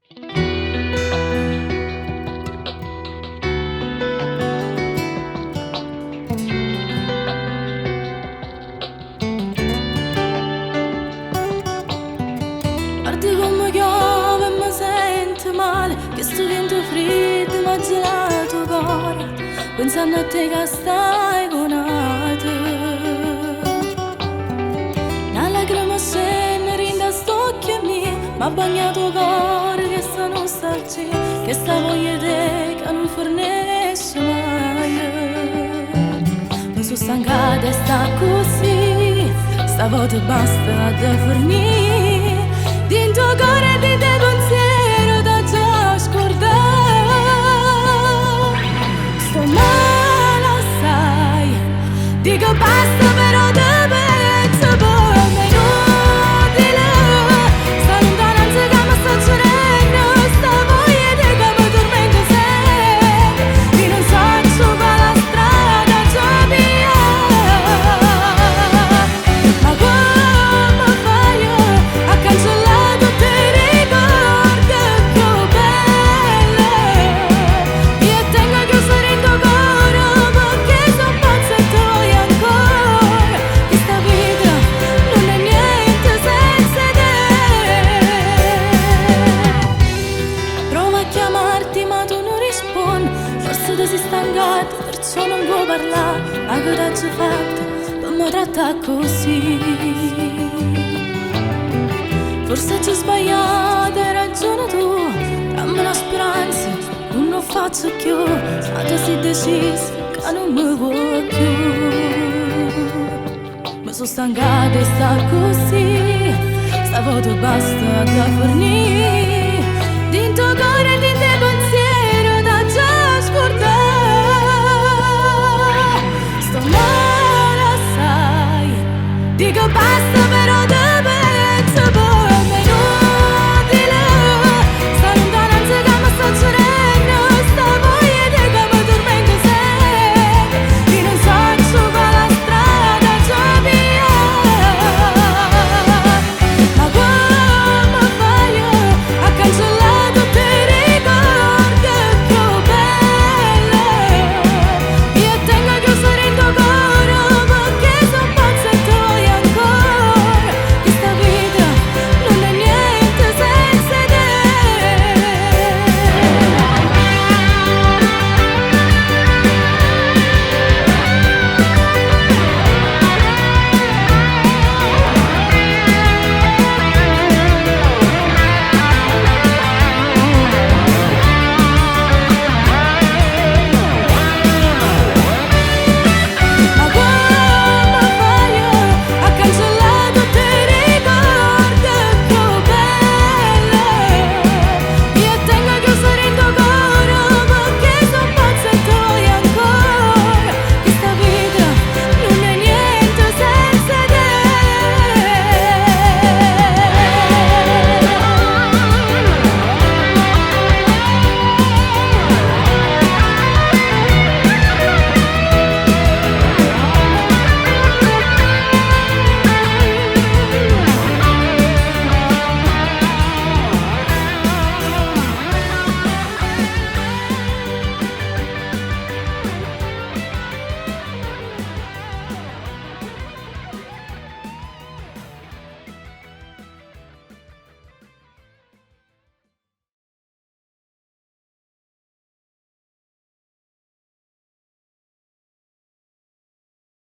Guarda comme chiove e me sento male, chistu viento friddo m'ha gelato 'o core, pensanno a te ca stai cu n'ato. Na lacrima scenne dint' 'a st'uocchie miei, m'ha bagnato 'o core chesta nostalgia, chesta voglia 'e te ca nun fernesce maje. Me so stancata 'e sta accussì, stavota basta adda fernì. Dint' 'o core e dint' 'e pensiere t'aggia scurdà. Sto male assaje, dico basta però te penso pe' me inutile. Sta luntananza ca me sta accidenno, sta voglia 'e te ca me turmenta sempe. Io nun saccio quale strada aggia piglià. Ma comme faje a cancellà tutt' 'e ricordi cchiù belle? Io tengo chiuso dint' 'o core pecché so' pazza e te voglio ancora. Chesta vita nun è niente senza 'e te. Provo a chiamarti ma tu nun rispunni, forse ti sei stancato, perciò nun vuoi parlà, ma che t'aggio fatto pe' me trattà accussì? Forse aggio sbagliato, hai ragione tu, damme na speranza, nun 'o faccio cchiù, ma tu si deciso ca nun me vuò cchiù. Me so stancata 'e sta accussì, stavota basta adda fernì. Dint' 'o core e dint' 'e